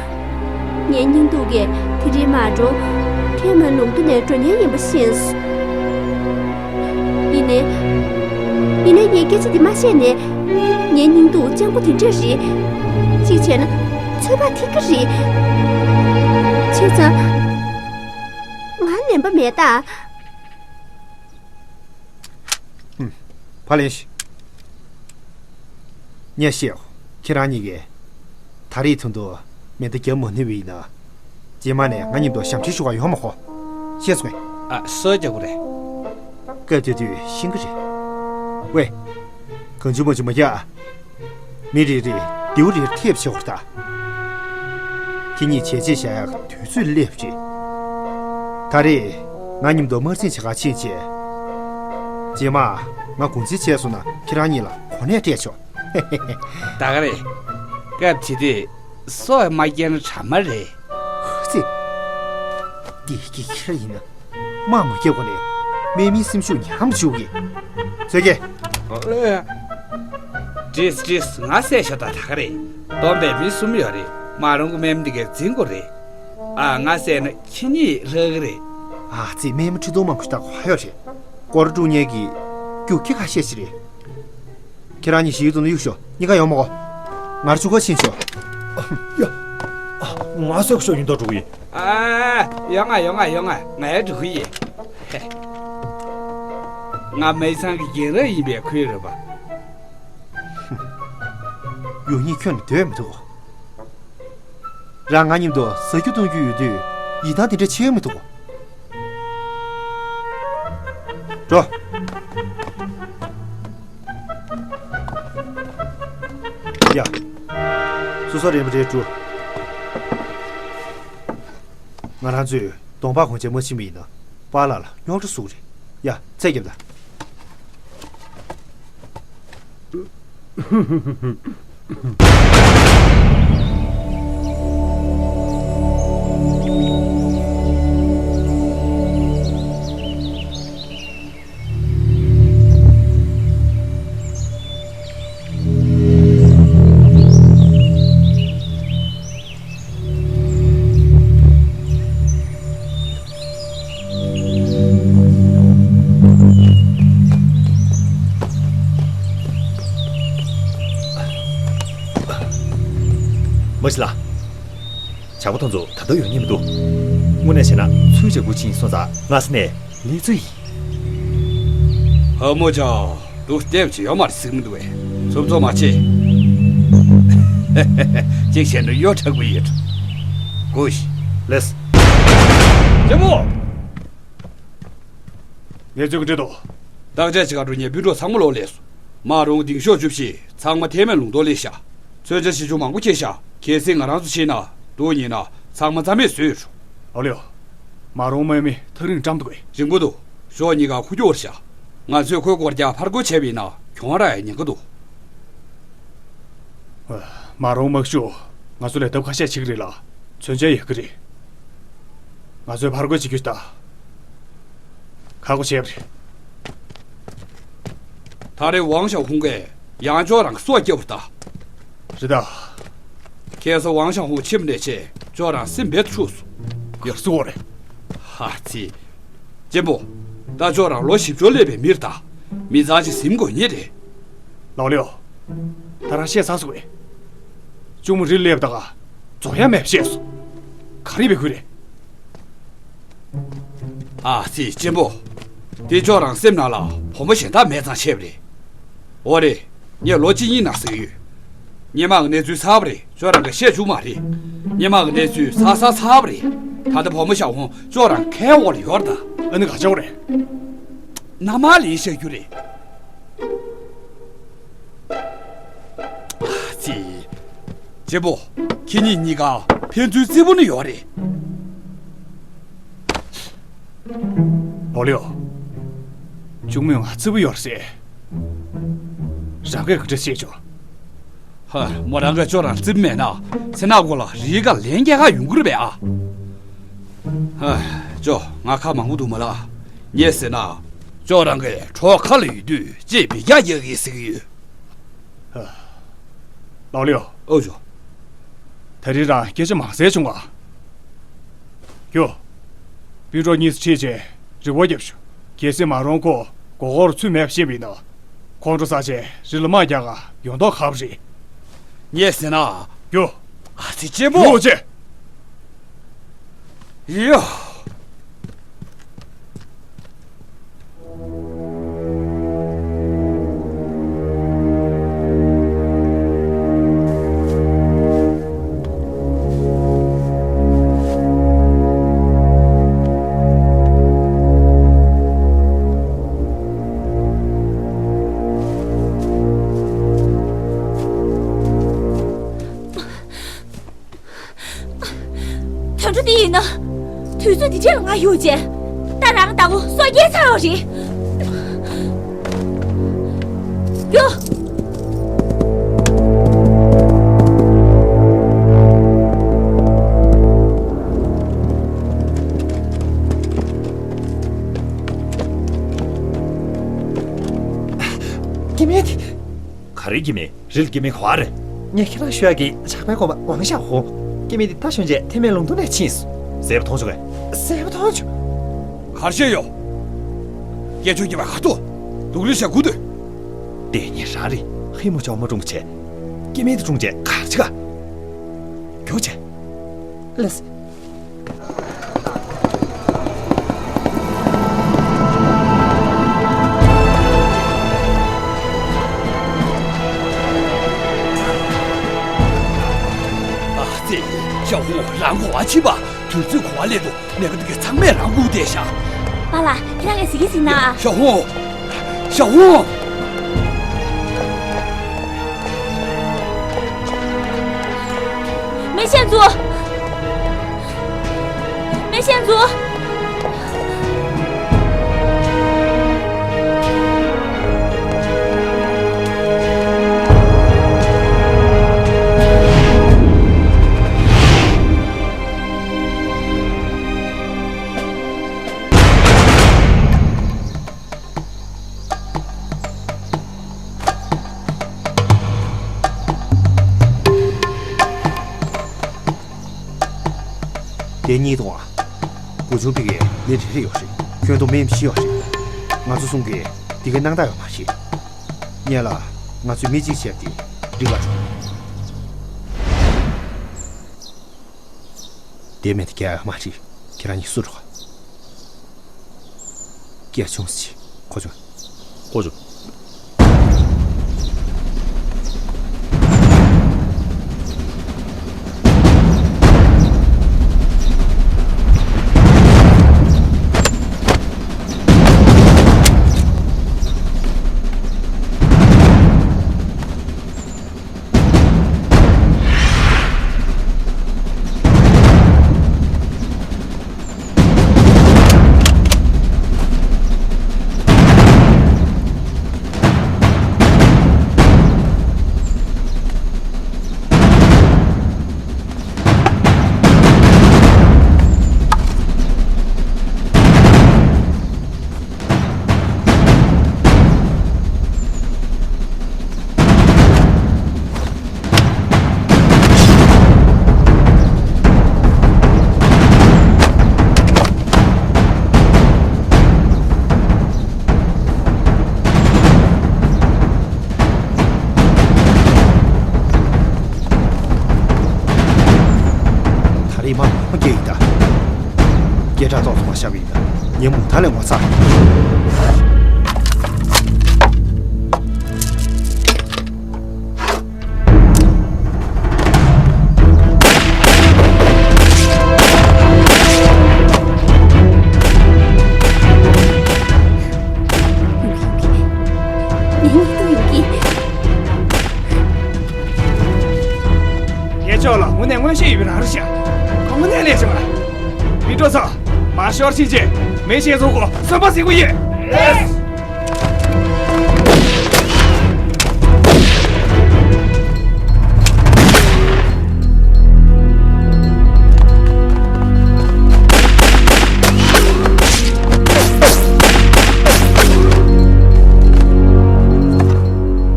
ངའི་སྙིང་སྡུག་གིས་དེ་རིང་མ་འགྲོ། ཐའེ་མན་ལུང་ཏོག་ནས་འགྲོ་མཁན་ཡིན་པ་ཤེས་སོང་། ཡིན་ནའི། ཡིན་ནའི་ངས་སྐད་ཆ་འདི་མ་བཤད་ནས། ངའི་སྙིང་སྡུག་སྤྱང་པོ་དེ་འདྲ་རེད། གཅིག་བྱས་ན་ཚོད་དཔག་ཐིག་གི་རེད། བྱས་ཙང་། ང་ལེན་པ་མེད་ད། ཧུམ། ཕ་ལན་ཞིག་ངས་བཤད། ཁྱེད་རང་གཉིས་ཀས། ད་རེས་ཐུང་དུ་མེ་མདའ་རྒྱབ་མ་ནུས་པ་ཡིན་ན། རྗེས་མ་ནས་ང་མཉམ་དུ་ཞབས་ཕྱི་ཞུ་བར་ཡོང་མ་དགོས། ཤེས་སོང་ངས། ཨ། སོ་རྒྱག་གི་རེད། སྐབས་དེ་དུས་ཤེས་ཀྱི་རེད། ཝེ། གང་བྱུང་མང་བྱུང་མ་རྒྱག་མི་རེ་རེ་རྡེའུ་རེ་ཐེབས་བྱེད་དགོས་ད། ཁྱེད་གཉིས་བྱས་རྗེས་བཞག་ཡག་དུས་ཚོད་སླེབས་རེད། ད་རེས་ང་མཉམ་དུ་དམག་འཛིང་བྱེད་གར་ཕྱིན་རྗེས། རྗེས་མ་ང་གུང་སེང་བྱས་སོང་ན་ཁྱེད་རང་གཉིས་ལ་གོ་གནས་སྤྲད་ཆོག་ད་ག་རེད། སྐབས་དེ་དུས་སྲོག་མ་སྐྱེལ་ན་དྲ་མ་རེད། ཧུ་ཙི། འདི་སྐད་ཁྱེར་ཡིན་ན། དམག་མ་རྒྱག་གོང་ནས་དམག་མིའི་སེམས་ཤུགས་ཉམས་འཇུག་གི། ཚོད་ཀྱི། བྲིས་བྲིས། ང་བསད་ཤོག་ད། ད་ག་རེད། བསྡོམས་པས་མི་གསུམ་ཡོད་རེད། མ་རུང་གི་དམག་མི་འདི་གས་འཛིང་དགོས་རེད། ཨ། ང་བསད་ན་ཁྱེད་གཉིས་ལྷག་གི་རེད། ཨ་ཙི། དམག་མི་ཁྲི་སྟོང་མང་པོ་ཞིག་ད་ག་ཡོད་རེད། སྐོར་དཀྲུག་མཁན་གྱི་རྒྱུག་ཁྱི་ཁ་ཤས་ཤིག་རེད། ཁྱེད་རང་གཉིས་ཞིག་ཏུ་ན་གཡུག་ཤོག་གཉིས་ཀ་ཡོང་མ་གོ་ང་ཆུ་ཁ་ཕྱིན་ཆོག་ཡ། ང་སོག་ཤོག་ཡིན་མདོག་འགྲོ་གི་ཡིན། ཨ། ཡོང་ང་ཡོང་ང་ཡོང་ང་། ང་ཡང་འགྲོ་གི་ཡིན། ང་མའི་ཚང་གི་རྒན་རབས་ཡིན་པས་ཁོས་རེད་པ། ཡོང་ཉིད་ཁྱོན་ནས་སྡོད་མི་ཐུབ། རང་ང་མཉམ་དུ་ཟ་རྒྱུ་འཐུང་རྒྱུ་ཡོད་དུས་ཡིད་ཐང་དེ་འདྲ་ཆེ་མི་ཐུབ། འགྲོ། ཡ། སོ་སོ་རེམ་རེ་བཀྲུ། ང་རང་ཚོས་གདོང་པགས་གོན་ཆས་མ་ཕྱིན་པ་ཡིན་ན་པཱ་ལགས་ལ་རྙོག་དྲ་བཟོ་གི་རེད། ཡ། ཚད་རྒྱབ་དང་། མ་གཞི་ལགས། ཇག་པ་དེ་ཚོ་ད་དུང་ཡོང་མཁན་མི་འདུག། དངོས་གནས་བྱས་ན་ཚུར་ཇག་པ་ཕྱིན་སོང་ཙང་སྔ་ས་ནས་ལས་རྩོལ་ཡིན། ཧ་མོ་ཅག་འདུག་སྟེ་བྱེད་ཡོད་མ་རེད་ཟེར་གྱི་མི་འདུག་བས། ཚོབ་ཚོབ་མ་བྱེད། གཅིག་བྱས་ན་གཡོ་དྲག་པོ་ཡོད། གུ་ཤི། ལེས། རྒྱལ་པོ། ངས་ཚོད་ཀྱི་འདྲི་དོ། བརྟག་དཔྱད་བྱེད་ག་འགྲོ་མཁན་སྤུན་གྲོགས་ཚང་མ་ལོག་སླེབས་སོང་། མ་རུང་ལྡིང་ཤོག་བཅུ་བཞི་ཚང་མ་ཐེ་མེ་ལུང་ཐོག་སླེབས་ཤག། མཚོན་ཆ་ཆེ་ཆུང་མང་པོ་འཁྱེར་ཤག། གལ་སྲིད་ང་རང་ཚོ་ཕྱིན་ན་སྡུག་ཉེས་ན་ཚང་མ་རྩ་མེད་བཟོས་ཡོད་འགྲོ། ཨོ་ལེའོ། མ་རུང་དམག་མི་ཐག་རིང་བཀྲམ་འདུག་གས། རིང་པོ་འདུག། ཞོགས་གཉིས་ཀ་ཁུག་ཀྱོག་རེད་ཤག། ང་ཚོས་ཁོའི་སྐོར་རྒྱག་ཕར་རྒོལ་བྱས་པ་ཡིན་ན་གྱོང་རག་ཡག་ཉེན་ཁ་འདུག། མ་རུང་དམག་ཤུགས་ང་ཚོ་ལས་ལྡབ་ཁ་ཤས་ཆེ་གི་རེད་ལ། མཚོན་ཆ་ཡོད་ཀྱི་རེད། ང་ཚོས་ཕར་རྒོལ་བྱེད་རྒྱུ་ད་ཁག་པོ་བྱས་པ་རེད། ད་རེས་ཝང་ཞའོ་ཧུང་གིས་ཡང་ཅོ་རང་གི་སྲོག་བསྐྱབས་པ་རེད་ད། རེད་ད། ཁ་སང་ཝང་ཞའོ་ཧུང་ཁྱིམ་ནས་ཆེ་ཅོ་རང་སེམས་རྦད་དེ་འཁྲུགས་སོང་། ཡག་སུ་འོ་རེད། ཧ་ཙི། གཅེན་པོ། ད་ཅོ་རང་ལོ་བཞི་བཅུ་སླེབས་པའི་མི་རེད་ད། མི་ཚང་ཞིག་ཟིན་དགོས་ངེས་རེད། ལའོ་ལེའོ། ད་རང་བཤད་ཚར་སོང་བས། གཅུང་མོ་རི་སླེབས་ད་ག་རྫོགས་ཡ་མེད་བཤད་སོང་། ག་རེ་བྱེད་དགོས་རེད། ཨ་ཙི་གཅེན་པོ། དེ་ཅོ་རང་སེམས་ནང་ལ་བུ་མོ་གཞན་དག་མེད་ཙང་བཤད་པ་རེད། འོ་རེད། ངས་ལོ་གཅིག་གཉིས་ནང་ཟེར་གྱི་ཡོད། སྔོན་མ་གི་གནས་ཚུལ་ཚར་བ་རེད། ཅོ་རང་གིས་བཤད་བཅུག་མ་རེད། སྔོན་མ་གི་གནས་ཚུལ་ཚར་ཚར་ཚར་བ་རེད། ད་ལྟ་བུ་མོ་ཞའོ་ཧུང་ཅོ་རང་ཁའི་འོག་ལ་ཡོད་རེད་ད། ཨ་ནི་ག་ཅོ་རེད། མནའ་མ་ལེན་བཞག་རྒྱུ་རེད། ཨ་ཙི། གཅེན་པོ། ཁྱེད་གཉིས་གཉིས་ཀ་ཕན་ཚུན་བརྩེ་པོ་ནི་ཡོད་རེད། ལའོ་ལེའོ། གཅུང་མོས་ང་བརྩེ་པོ་ཡོད་རེད་ཟེར། རང་གིས་ག་འདྲ་བཤད་ཆོག། ཧ། མོ་རང་གིས་ཅོ་རང་བརྩེ་པོ་མེད་ན་ཚེ་ནག་གུ་ལ་རིའི་ཁ་ལན་རྒྱག་ག་ཡོང་གི་རེད་པས་ཨ། ཧ། ཅོ་ང་ཁ་མང་པོ་འདུག་མ་ལ། ངས་ཟེར་ན། ཅོ་རང་གིས་གྲོགས་ཁ་ལ་ཡོད་དུས་ཅེས་འབུད་རྒྱག་རྒྱག་གི་ཟེར་གྱི་ཡོད། ལའོ་ལེའོ། ཨོ་ཅོ། ད་རིང་རང་སྐད་ཆ་མང་ཟེར་བྱུང་ང་། ཀྱོ། སྤུན་གྲོགས་གཉིས་སུ་ཁྲིད་བྱས་རི་བོ་བརྒྱབ་ཤོག། གལ་སྲིད་མ་རུང་ཁོ་མགོ་སྐོར་ཚུད་མེད་པ་ཤེས་པ་ཡིན་ན། ཁོང་ཁྲོ་ཟ་བྱས་རི་ལ་དམག་རྒྱག་ག་ཡོང་མདོག་ཁ་པོ་རེད། ངས་ཟེར་ན། ཀྱོ། ཨ་ཙི་གཅེན་པོ། ཀྱོ་ཅེ། ཡ། དུད་འགྲོ་འདི་ཡིན་ན། དུས་ཚོད་འདི་འདྲ་ལ་ང་ཡོང་བྱས། ད་རང་ཟླ་བོ་སོ་སྐྱེལ་ཚར་བ་རེད། ཡོ། སྐྱེ་དམན་དེ། ག་རེ་སྐྱེ་དམན། རི་ལ་སྐྱེ་དམན་ག་པར་རེད། ངས་ཁྱེད་རང་ཤོད་ཡག་གི་ཇག་པའི་གོམ་པ་ཝང་ཞའོ་ཧུང་། སྐྱེ་དམན་འདི་ད་ཞོན་བྱས་ཐེ་མེ་ལུང་ཐུང་ནས་ཕྱིན་སོང་། གསལ་པོ་མཐོང་བྱུང་ངས། གསལ་པོ་མཐོང་བྱུང་། ག་རེ་བཤད་ཡོད། སྐད་ཆ་རྒྱབ་པ་ག་ཏོ། སྡུག་ལུས་བཤད་དགོས་འདུག། དེ་ངས་རང་རེད། ཧི་མོ་ཅོ་མ་སྒྲུང་བྱས། སྐྱེ་དམན་འདི་སྒྲུང་བྱས་ག་རེ་བྱེད་ག། རྒྱུགས་བྱས། ལགས་སེ། ཨ་ཙི། ཞའོ་ཧུང་རང་གོ་བ་ཕྱིན་པ། དུས་ཚོད་གོ་བ་ལེན་དུ་མེད་པ་འདི་ག་ཚང་མས་རང་སྒུག་བསྡད་ཤག། པཱ་ལགས། ཁྱེད་རང་ངས་ཟེར་གྱི་ཟིན་ན། ཞའོ་ཧུང་། ཞའོ་ཧུང་། མེ་ཤེས་མཚོ། མེ་ཤེས་མཚོ། དེ་གཉིས་དང་། བུ་ཆུང་པི་གའི་ལས་རེ་རེ་ཡོད་རེད། ཁྱོད་དང་མེ་ཤེས་ཡོད་རེད། ང་ཚོ་གསུམ་གྱིས་དེ་གའི་སྣང་དག་ཡོད་མ་རེད། ཉེ་ལ་ང་ཚོས་མི་གཅིག་བྱས་ཏེ་འགྲིག་ག་འགྲོ། དེ་མེད་དེ་རྒྱག་ཡོད་མ་རེད། ཁྱེད་རང་གཉིས་སུ་འགྲོ་ག་སྐད་ཆུང་ཟིག་ཁོ་ཚོ། ཁོ་ཚོ། ད་རེས་མ་མ་སྐྱེས་ཡིན་ད། སྐད་གྲགས་ཏོག་ཙམ་མ་བཞག་པ་ཡིན་ན་ཉིན་མོ་ད་ལས་ངོ་ཚ། ངའི་ཕྱོགས་ལ་དངོས་གནས་མངོན་ཤེས་ཡོད་པའི་རང་རེད་ཤག་ཁོང་དངོས་གནས་ལས་བྱུང་ལ། མི་འགྲོ་ཚོ། མ་ཤོར་ཕྱིན་ཆད་མེ་ཤེས་མཚོ་སྐོར་གསོན་པོ་ཟིན་དགོས་ཡོད།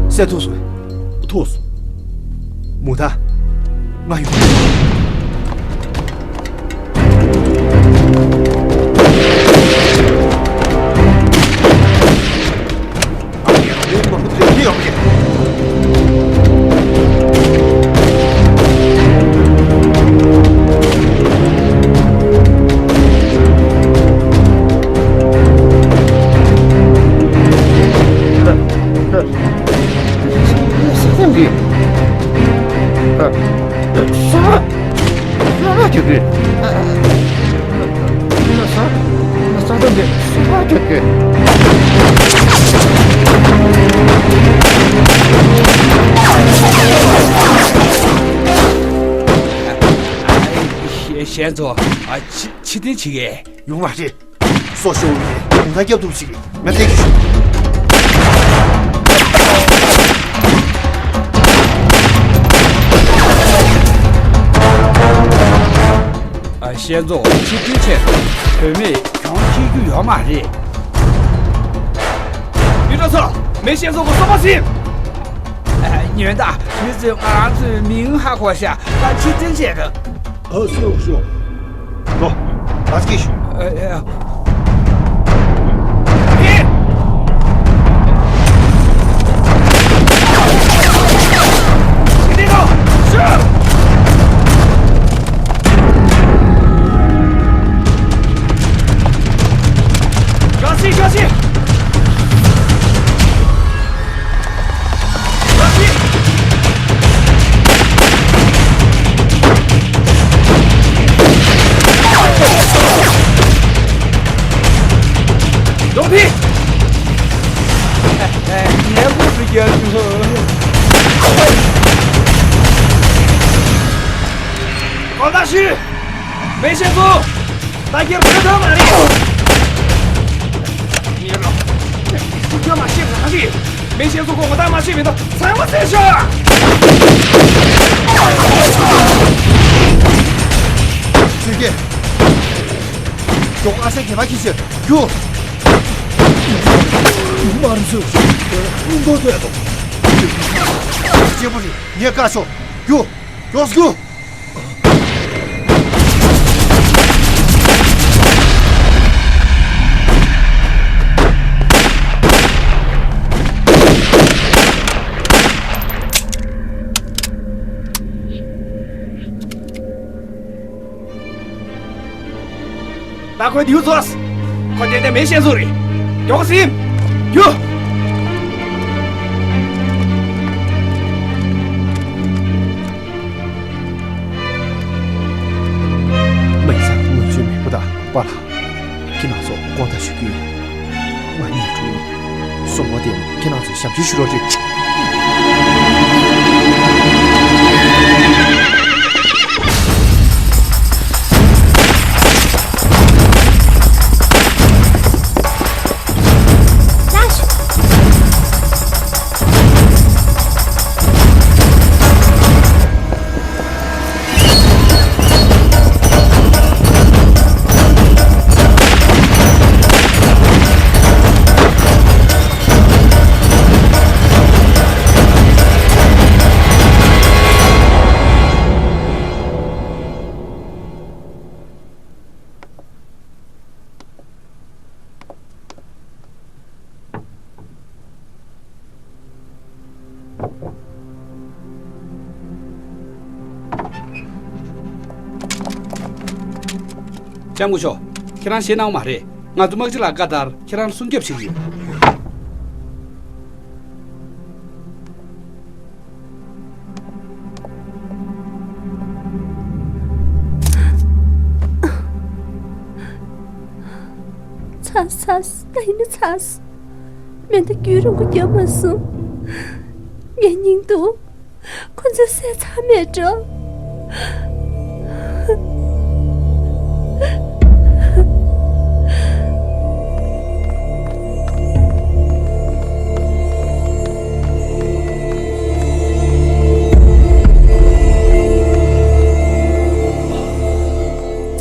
སེ་ཐུག་སོང་། ཐུག་སོང་། མུ་ད། ང་ཡོང་། ཞན་ཚོ། ཕྱི་ཕྱི་འཐེན་བྱེད་ཀྱི། ཡོང་བ་རེད། སོ་ཤོར་བའི་ལུང་ཐང་སྐྱབས་ཐུབ་ཞིག་ང་བསྟན་རྒྱུ་ཞུ། ཨ། ཞན་ཚོ་ཕྱི་འཐེན་ཆེད་དུ་བུད་མེད་གྱོང་ཁྱེར་རྒྱུ་ཡོད་མ་རེད། མི་འགྲོ་ཚོ། མེ་ཤེས་མཚོ་སྐོར་གསོན་པོ་ཟིན། ཨ། ཉོན་དང་། མི་ཚོས་ང་རང་ཚོའི་མིང་ཧ་གོ་ཤག་ད་ཕྱིར་འཐེན་བྱེད་དགོས། ཨ། ཤོག་ཤོག་འགྲོ། ང་ཚོ་སྐད་ཞུ། ཨ། ཨ། ཕྱིར་འཐེན་རོགས་ཞུ། རྒྱག་སྲིད། རྒྱག་སྲིད། གདོང་ཕི། ངས་ཁོ་ཚོ་རྒྱག་རྒྱུ། ལྟ་ཞུ། མེ་ཤེས་སོ། ད་ཁྱེད་བོད་ཐང་མ་རེད། ངས་རོ། ཁྱོད་མ་ཤེས་པ་རེད། མེ་ཤེས་སོ་ཁོ་ངོ་ད་མ་ཤེས་མི་འདུག་ཚང་མ་བསད་ཤོག་ཚུལ་ཁྲིམས། མགྱོགས་ཨ་ཤ་གད་པ་ཁྱེར་ཤོག་རྒྱུགས། མར་འཛུལ། རླུང་རྟ་བསྡད་དོ། གཅེན་པོ་རེད། ངས་བཀག་ཤོག་རྒྱུགས། མགྱོགས་སུ་རྒྱུགས། ད་ཁོའི་མདེའུ་རྫོགས། ཁོ་ཏན་ཏན་མེ་ཤེས་སོ་རེད། མགྱོགས་སེ་ཡིན། རྒྱུགས། མི་ཚང་ངོས་བཅོས་མེད་པོ་དང་པ་ལགས། ཁྱེད་རང་ཚོ་དགོངས་དག་ཞུ་རྒྱུ་ཡིན། ང་གཉིད་འཁྲུག་ཡིན། སོང་བ་དེ་ཁྱེད་རང་ཚོས་ཞབས་ཕྱི་ཞུ་རོགས་བྱེད། ལྕམ་སྐུ་ཞབས། ཁྱེད་རང་ཞེད་སྣང་མ་རེད། ང་ཚོ་དམག་སྤྱི་ལགས་བཀའ་ལྟར་ཁྱེད་རང་སྲུང་སྐྱོབ་བྱེད་ཀྱི་ཡོད། ཚར་ཚར། ད་ཡིན་ན་ཚར། མེ་མདའ་རྒྱུན་རིང་པོ་བརྒྱབ་མ་སོང་། ངའི་སྙིང་སྡུག་ཁོ་ཚོས་བསད་ཚར་མེད་འགྲོ།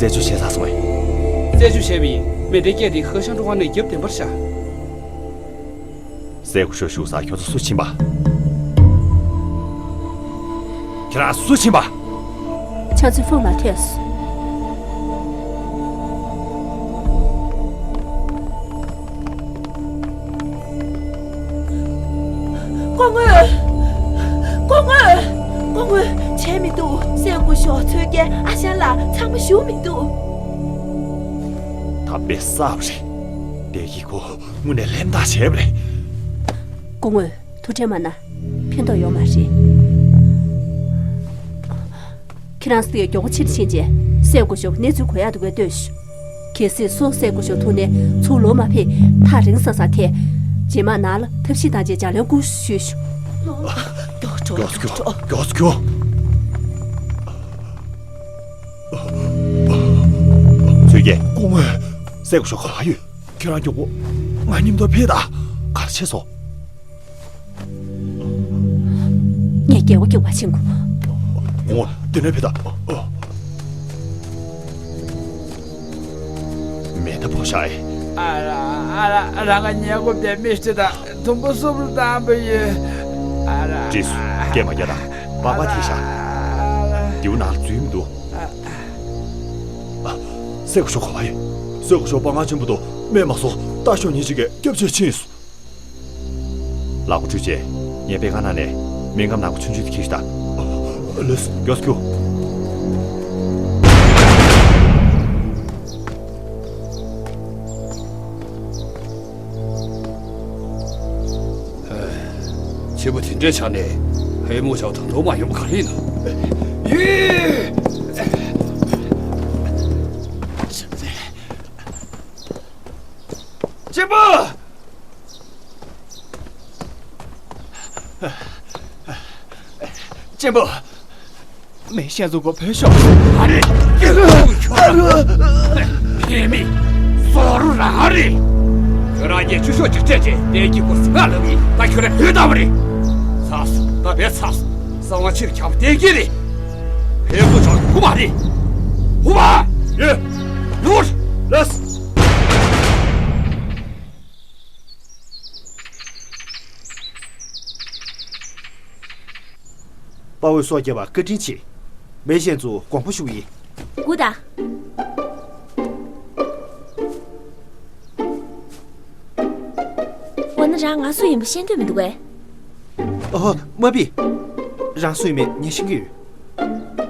རྩད་གཅོད་བྱས་ཚར་སོང་ངས། རྩད་གཅོད་བྱས་པ་ཡིན། མེ་མདའི་སྐད་དེ་ཧེ་ཤང་ཀྲོའུ་ཧྭ་ནས་བརྒྱབ་བདེན་པར་བཞག་སའི་གོ་ཤོ་བཞུགས་སར་ཁྱོད་ཚོ་སུ་ཕྱིན་པ། ཁྱེད་རང་སུ་ཕྱིན་པ། ཆང་ཚིག་ཕུང་ལ་ཐེབས། སྐུ་ངོ། སྐུ་ངོ། སྐུ་ངོ། བྱས་མི་འདུག་སའི་གོ་ཤོ་ཚོས་ཀྱི་ཨ་ཞང་ལ་ཚང་མ་བཞུགས་མི་འདུག་ད་དཔེ་གསར་པ་རེད། བདེ་སྐྱིད་ཁོ་དངོས་གནས་གླེན་རྟགས་བྱས་པ་རེད། སྐུ་ངོ། ཐུགས་ཁྲལ་མ་གནང་། ཕན་ཐོགས་ཡོད་མ་རེད། ཁྱེད་རང་ཚོས་མགྱོགས་པོ་ཕྱིར་ཕྱིན་རྗེས་སའི་གོ་ཤོ་གནས་ཚུལ་གོ་ཡག་འདུག་གས་ལྟོས་ཤོག་གལ་སྲིད་སུ་སའི་གོ་ཤོ་ཐུག་ནས་ཚུར་ལོག་མ་ཕེབས་ཐག་རིང་ས་སར་ཐད། རྗེས་མ་ནང་ལ་ཐབས་ཤེས་བཏང་རྗེས་ལྗགས་ལན་སྐུ་ཞུས་ཤོག་མགྱོགས་འགྲོ། མགྱོགས་འགྲོ། མགྱོགས་འགྲོ། ཚོས་ཀྱི། སྐུ་ངོ། སའི་གོ་ཤོ་ག་པར་ཡོད། ཁྱེད་རང་མགྱོགས་པོ་ང་མཉམ་དུ་ཕེབས་དང་། ག་རེ་བྱས་སོང་། ངས་རྒྱལ་བ་སྐྱོབ་པར་ཕྱིན་གོ། ཨོ། འདི་ནས་ཕེབས་དང་། ཨོ། མེ་མདའ་ཕོག་ཤག་ཨེ། ཨ་ར་ཨ་ར། རང་ག་ཉལ་གོ་བསྡད་མི་ཞིག་དང་དུམ་བུ་གསུམ་ལ་བཏང་པ་ཡིན། ཨ་ར། བྲིས་སོ། སྐད་མ་རྒྱག་དང་། པགས་པ་ཐིག་ཤག་ཨ་ར། རྡེའུ་ནང་ལ་འཛུལ་མི་འདུག་ཨ། སའི་གོ་ཤོ་ག་པར་ཡོད། སའི་གོ་ཤོ་པ་ང་ཆེན་པོ་དང་སྨན་མ་སོང་ལྟ་ཞོག་ཉིན་གཅིག་གི་སྐྱབས་བཅོལ་ཕྱིན་སོང་། ལག་པ་བཀྲུས་རྗེས་ངས་པད་ཁ་ནང་ནས་སྨན་ཁབ་ནག་པོ་ཆུང་ཆུང་དེ་ཁྱེར་ཤོག་དང་། ལགས་སོ། མགྱོགས་སེ་རྒྱུགས། ཨེ། ཁྱེད་པོ་དེ་འདྲའི་ཆགས་ནས་ཧའེ་མོ་ཞའོ་དང་ཐོག་མ་ཡོང་པ་ག་རེ་ཡིན་ནམ། ཡེ། གཅེན་པོ། གཅེན་པོ། མེ་ཤེས་ཚོ་གོ་བོད་ཤོག་ཨ་རེ། ཁྱོད་རང་ཕན་མེད། སོག་རུ་རང་རེད། ཁྱོད་རང་གིས་ཆུ་ཤོག་ཅིག་སྤྲད་རྗེས་བསྟན་གྱི་སྐོར་ཟིན་ང་ལབ་ཡིན། ད་ཁྱོད་རང་བུད་བཏང་བ་རེད། ཚར་སོང་། ད་བས་ཚར་སོང་། གསང་བ་ཕྱིར་ཁྱབ་བསྟན་གྱི་རེད། བོད་སྐུ་ཕྱོགས་ཁུ་མ་རེད། ཧུ་མ། ཡོད། ནོར། ལགས། དཔའ་བོས་སྲོག་བསྐྱབས་པར་བཀའ་དྲིན་ཆེ། མེ་ཤེས་ཚོ་དགོངས་པ་ཞུ་ཡིན། སྒུག་དང་། འོ་ན་རང་ང་སུ་ཡིན་པ་ཤེས་འདོད་མི་འདུག་གས། ཨོ། མ་བི། རང་སུ་ཡིན་མེད་ངས་ཤེས་ཀྱི་ཡོད།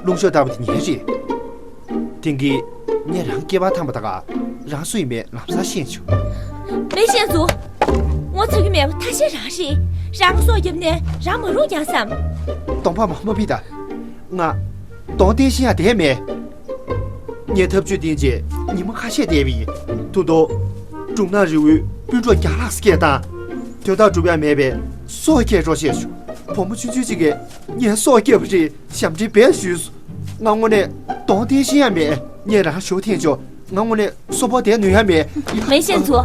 རླུང་གཤོག་ལྟ་བུ་དེ་ངའི་རེད། དེང་གི་ངས་རང་སྐེད་པ་འཐམས་པ་དང་། རང་སུ་ཡིན་མེད་ལམ་སང་ཤེས་བྱུང་། མེ་ཤེས་ཚོ། ངོ་ཚ་གི་མེད་པ་ཐ་ཤལ་རང་རེད། རང་གི་སྲོག་བསྐྱབས་ནས་རང་མ་རུངས་ཀྱང་བསམ། གདོང་པ་མ་མ་བི་ད། ང་གདོང་བསྟན་ཤེས་ཡ་དེ་མེད། ངས་ཐབས་ཇུས་བསྟེན་རྗེས་ཉི་མ་ཁ་ཤས་བསྡད་པ་ཡིན། ད་དུང་སྒྲུང་ནག་རི་བོའི་སྤུན་གྲོགས་རྒྱ་ལགས་སུ་སྐད་བཏང་། དོན་དག་སྒྲུབ་ཡ་མེད་པས་སྲོག་བསྐྱབས་རོགས་བྱས་བྱུང་། བུ་མོ་ཆུང་ཆུང་གཅིག་གིས་ངའི་སྲོག་བསྐྱབས་པ་རེད། ཞབས་འདྲེན་འབུལ་ཞུས་སོང་། ང་དངོས་གནས་གདོང་བསྟན་ཤེས་ཡ་མེད། ངས་རང་ཞུ་འཐེན་ཆོག་ང་དངོས་གནས་གསོན་པོ་བསྡད་ནུས་ཡ་མེད། མེ་ཤེས་ཚོ།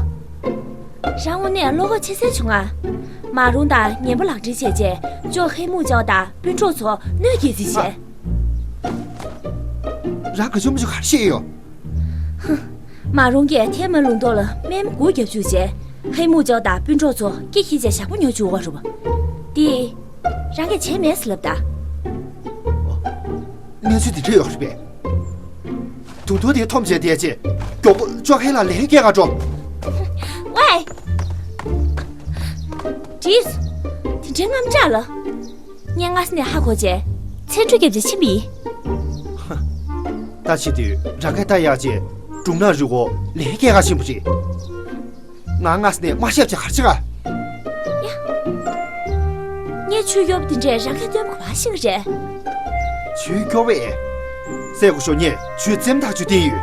རང་དངོས་གནས་བློ་ཁོག་ཆེ་སེ་བྱུང་ང་། མ་རུངས་དང་ངན་པ་ལག་འབྲེལ་བྱས་རྗེས་ཅོག་ཧེ་མུག་ཅོག་དང་སྤུན་གྲོགས་ཚོ་གནོད་སྐྱེལ་རྩིས་བྱས། རང་ག་ཅུང་མ་ཅུང་ག་རེ་བཤད་ཡོད། མ་རུངས་ཀྱིས་ཐའེ་མན་ལུང་ཏོག་ལ་རྨས་མ་དགུ་བརྒྱབ་བཅུག་རྗེས། ཧེ་མུག་ཅོག་དང་སྤུན་གྲོགས་ཚོ་སྐེ་འཁྱིལ་རྗེས་ཞག་པོ་ཉོ་བཅུག་པ་རེད་པ། དེ། རང་གིས་བྱས་མེད་ཟེར་ལབ་ད། གནས་ཚུལ་འདི་འདྲ་ཡོད་རེད་པས། དུང་ཐུང་དེ་འཐོམས་བྱས་བསྡད་རྗེས་མགྱོགས་པོ་ཅོག་ཧེ་ལ་ལན་སྐྱེལ་ག་འགྲོ། ཝེ། ཏིས། དེ་འདྲའི་རྔམ་དྲག་ལ། ངས་སྔ་ས་ནས་ཧ་གོ་བྱས། ཚེ་འཕྲུལ་རྒྱབ་བྱས་ཕྱིན་པ་ཡིན། ད་བྱེད་དུས་རང་གིས་ལྟ་ཡག་ཅེས་སྒྲུང་ནག་རི་བོ་ལན་སྐྱེལ་ག་ཕྱིན་པ་རེད། ང་སྔ་ས་ནས་མ་བཤད་བྱས་ག་རེ་བྱེད་ག། ཡ། ངས་ཆུའི་སྐྱོ་པོ་དེ་འདྲས་རང་གིས་སྟོན་པ་ག་པར་ཤེས་ཀྱི་རེད། ཆུའི་སྐྱོ་པོ་ཨེ། སྲས་སྐུ་ཞབས་ངས་ཆུའི་རྩེ་མོ་ཐག་ཆོད་བསྟན་ཡོད།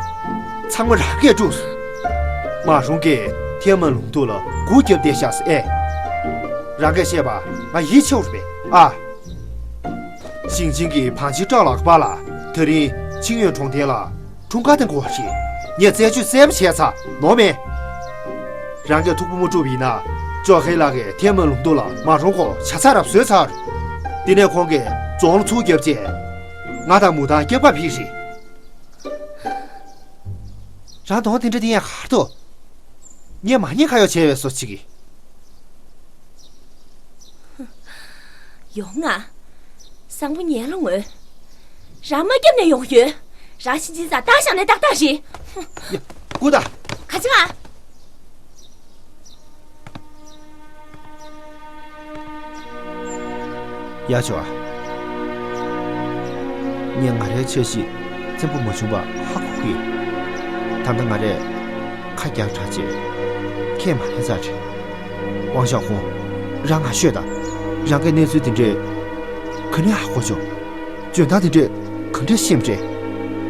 ཚང་མ་རང་གིས་བསྒྲུབས་སོང་། མ་རུངས་ཀྱིས་ཐའེ་མན་ལུང་ཏོག་ལ་སྒུག་བརྒྱབ་བསྡད་ཤག་ཟེར་ཨེ། རང་གིས་བཤད་པ་ང་ཡིད་ཆེས་པ་རེད་པས་ཨ། ཞིང་ཆེན་གྱི་བང་ཆེན་བྲག་ལ་བར་ལ་དེ་རིང་ཆིང་ཡོན་གྲོང་རྡལ་ལ་འཁྲུངས་སྐར་དང་འགོར་བ་རེད། ངས་རྩད་གཅོད་གསལ་པོ་བྱས་ཚར། ནོར་མེད། རང་གིས་ཐུགས་ཕུགས་མ་དཀྲུགས་པ་ཡིན་ན་ཅོག་ཧེ་ལགས་ཀྱིས་ཐའེ་མན་ལུང་ཏོག་ལ་མ་རུངས་སྐོར་ཆ་ཚང་ར་བཟོས་ཚར། དེ་ནས་ཁོང་གིས་རྫོང་ལ་ཚུར་བརྒྱབ་རྗེས་ང་དང་མུ་ཐང་སྐྱབས་ཁ་ཕེབས་རེད། རང་གདོང་དེ་འདྲ་བསྟན་ཡ་ག་རེ་འདུག་ངས་མ་ཉེས་ཁ་གཡོག་བྱས་པའི་བཟོ་ཅིག་གིས། ཡོང་ང་། བཟང་པོ་ཉལ་ལ་ངོས། རང་མ་བརྒྱབ་ནས་ཡོང་ཡོད། རང་ཕྱིན་ཆད་ས་རྟགས་བཞག་ནས་ཏག་ཏག་རེད། ཡ། སྒུག་ད། ག་ཅི་ང་། ཡ་ཆོག་ཨ། ངས་ང་རའི་འཆར་གཞི་བཙན་པོ་མ་བྱུང་བ་ཧ་གོ་གི། ད་ལྟ་ང་རས་ཁ་རྒྱག་དྲག་ཅེས་ཁས་མ་ལེན་ཚར་རེད། དབང་ཤང་ཧོ། རང་ང་ཤོད་དང་། རང་གིས་གནས་ཚུལ་དེ་འདྲས་ག་ནས་ཧ་གོ་བྱུང་། འཇོན་ཐང་དེ་འདྲས་ག་འདྲས་ཤེས་པ་རེད།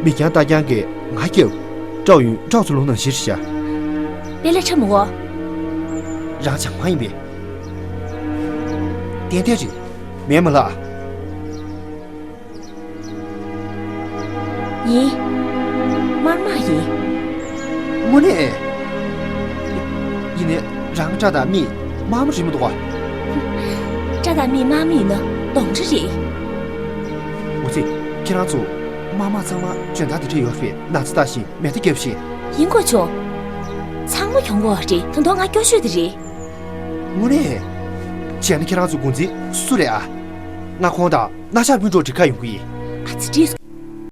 མི་རྐྱང་རྟ་རྐྱང་གིས་ང་རྒྱབ། སྤྲ་བོ་ཡུན་སྤྲ་བོ་ཚོ་ལུང་ནང་བཞིན་རེད་ཤག་དཔེ་ལས་ཁྲ་མོ་འོ། རང་བྱང་མ་ཡིན་པས། ཏན་ཏན་རེད། མེད་མ་ལགས། ཡིན། དམར་དམག་ཡིན། དངོས་གནས། ཡིན་ནའི་རང་སྐྲ་དང་མིག་དམར་མོ་རེད་མི་འདུག་ག་སྐྲ་དང་མིག་དམར་མོ་ཡིན་ན་གདོན་འདྲེ་རེད། འོ་ཙི། ཁྱེད་རང་ཚོ་དམར་དམག་ཚང་མ་འཇོན་ཐང་དེ་འདྲ་ཡོད་རེད་པས། ན་ཚ་བཏགས་ཤིང་མེ་མདའ་བརྒྱབ་ཤིང་། ཡིན་དགོས་བྱུང་། ཚང་མ་གྱོང་གོ་བ་རེད། ད་དུང་ང་སྐྱོ་ཤོས་དེ་རེད། དངོས་གནས། བྱས་ན་ཁྱེད་རང་ཚོ་འགོ་འཛིན་སུ་རེད་ཨ། ང་ཁོང་དང་སྣ་ཤར་སྤུན་གྲོགས་འགྲིག་ག་ཡོང་གི་ཡིན། ཨ་ཙི་བྲིས།